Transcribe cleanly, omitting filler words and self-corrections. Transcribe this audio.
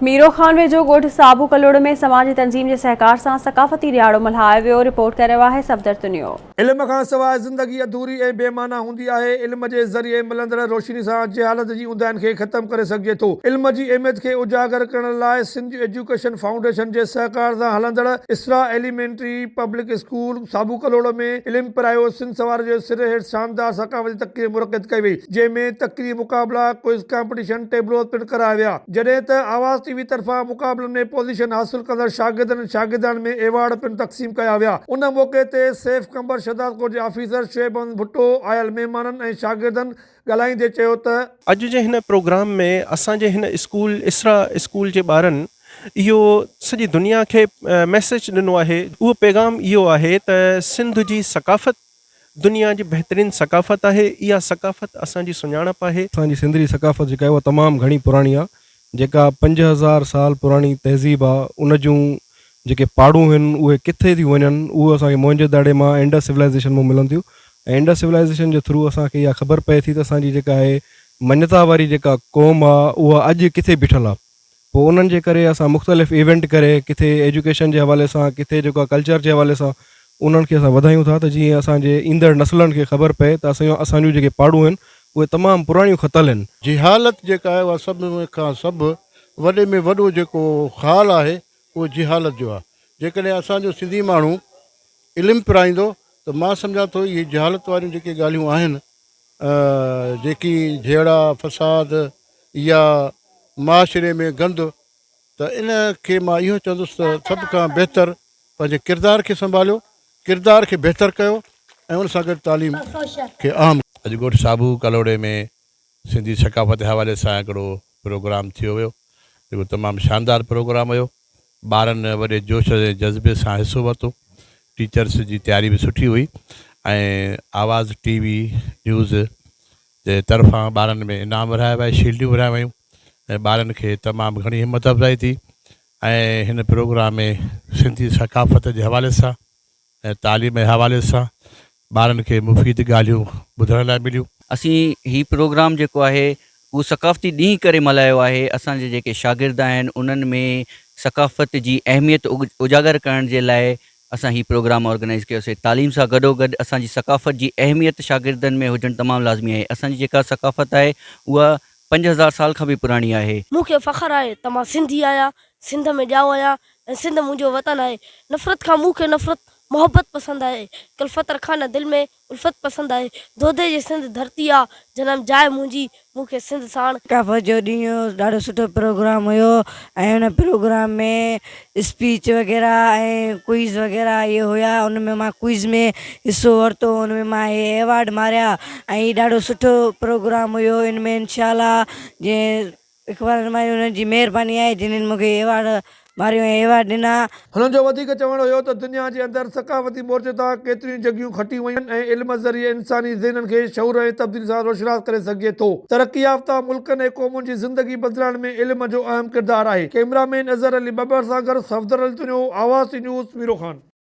ميرو خان ويجهو ڳوٺ صابو ڪلوڙ ۾ سماجي تنظيم جي سهڪار سان ثقافتي ڏهاڙو ملهايو ويو، رپورٽ ڪري رهيو آهي صفدر تنيو. علم کان سواء زندگي اڌوري ۽ بي معنيٰ هوندي آهي. علم جي ذريعي ملندڙ روشني سان جهالت جي اونداهين کي ختم ڪري سگهجي ٿو. علم جي اهميت کي اجاگر ڪرڻ لاء سنڌ ايجوڪيشن فائونڊيشن جي سهڪار سان هلندڙ Isra elementary public school Sabo Kalhoro ۾ علم پرايو سنڌ سنواريو جي سر هيٺ شاندار ثقافتي تقريب منعقد ڪئي وئي جنهن ۾ تقريري مقابلا، ڪوئز ڪامپٽيشن، ٽيبلوز پڻ ڪرايا ويا. جڏهن ته آواز ٽي وي طرفان مقابلن ۾ پوزيشن حاصل ڪندڙ شاگردن ۽ شاگردياڻين ۾ ايوارڊ پڻ تقسيم ڪيا ويا. ان موقعي تي سيف قمبر شهدادڪوٽ جي آفيسر شعيب احمد ڀٽو آيل مهمانن ۽ شاگردن ڳالهائيندي چيو ته، اڄ جي هن پروگرام ۾ اسان جي هن اسڪول اسرا اسڪول جي ٻارن اهو سڄي دنيا کي ميسيج ڏنو آهي اهو پيغام اهو آهي ته سنڌ جي ثقافت دنيا جي بهترين ثقافت آهي، اها ثقافت اسان جي سڃاڻپ آهي. اسان جي سنڌ جي ثقافت جيڪا آهي اها تمام گهڻي پراڻي آهي، جيڪا 5000 سال پراڻي تهذيب آهي، ان جون جيڪي پاڙون هن اهي ڪٿي ٿيون وڃن اهو اسان کي موهن جي دڙي مان انڊس سولائيزيشن مان ملن ٿيون ۽ انڊس سولائيزيشن جي ٿرو اسان کي اها خبر پئي ٿي ته اسان جي جيڪا آهي مڃتا واري جيڪا قوم آهي اها اڄ ڪٿي بيٺل آهي. پوء انهن جي ڪري اسان مختلف ايونٽ ڪري ڪٿي ايجوڪيشن جي حوالي سان ڪٿي جيڪو آهي ڪلچر جي حوالي سان انهن کي اسان وڌايون ٿا ته جيئن اسان جي ايندڙ نسلن کي خبر پئي ته اسان اسان جون جيڪي پاڙون آهن اهي تمام پراڻيون کتل آهن. جهالت جيڪا آهي اها سڀ کان سڀ وڏي ۾ وڏو جيڪو خال آهي اهو جهالت جو آهي. جيڪڏهن اسان جو سنڌي ماڻهو علم پرائيندو ته مان سمجهان ٿو اهي جهالت واريون جيڪي ڳالهيون آهن جيڪي جهيڙا فساد يا معاشري ۾ گند ته ان کي مان اهو چوندس ته سڀ کان بهتر پنهنجي ڪردار کي سنڀاليو، ڪردار کي بهتر ڪيو ۽ ان سان گڏ تعليم کي اهم. اڄ ڳوٺ صابو ڪلهوڙي ۾ سنڌي ثقافت جي حوالي سان هڪڙو پروگرام ٿيو ويو جيڪو تمام شاندار پروگرام هيو ٻارن وڏي جوش ۽ جذبي سان حصو ورتو ٽيچرس جي تياري به سٺي هئي ۽ آواز ٽي وي نيوز جي طرفان ٻارن ۾ انعام ورهايا ويا شيلڊيون ورهايون ويون ۽ ٻارن کي تمام گهڻي همت افزائي ٿي ۽ هن پروگرام ۾ سنڌي ثقافت جي حوالي سان ۽ تعليم جي حوالي سان ٻارن کي مفيد ڳالهيون ٻڌڻ لاء مليون. اسين هي پروگرام جيڪو آهي اهو ثقافتي ڏينهن ڪري ملهايو آهي اسان جي جيڪي شاگرد آهن انهن ۾ ثقافت جي اهميت اجاگر ڪرڻ جي لاء اسان هي پروگرام آرگنائيز ڪيوسي تعليم سان گڏو گڏ اسان جي ثقافت جي اهميت شاگردن ۾ هجڻ تمام لازمي آهي اسان جي جيڪا ثقافت آهي اها 5000 سال کان به پراڻي آهي. مون کي فخر آهي ته مان سنڌي آهيان، سنڌ ۾ ڄائو آهيان ۽ سنڌ منهنجو وطن آهي. نفرت کان مون کي نفرت محبت پسند آهي. ڪلفت رکان نه دل ۾ الفت پسند آهي. دودي جي سنڌ ڌرتي آ، جنم جاء منهنجي، مون کي سنڌ ساڻ. ثقافت جو ڏينهن هيو ڏاڍو سٺو پروگرام هيو ۽ ان پروگرام ۾ اسپيچ وغيره ۽ ڪوئز وغيره اهي هيا ان ۾ مان ڪوئز ۾ حصو ورتو ان ۾ مان اهي ايوارڊ ماريا ۽ هي ڏاڍو سٺو پروگرام هيو ان ۾ انشاء الله جنهن اخبارن واري انهن جي مهرباني آهي جنھن مون کي ايوارڊ ماريو ۽ ايوارڊ ڏنا. هنن جو وڌيڪ چوڻ هيو ته دنيا جي اندر ثقافتي مورچي تان ڪيتريون ئي جنگيون کٽيون ويون ۽ علم ذريعي انساني ذهنن کي شعور ۽ تبديلي سان روشناس ڪري سگهجي ٿو. ترقي يافته ملڪن ۽ قومن جي زندگي بدلائڻ ۾ علم جو اهم ڪردار آهي. ڪئميرا مين اظهر علي ٻٻر سان گڏ صفدر علي تنيو، آواز ٽي نيوز، ميرو خان.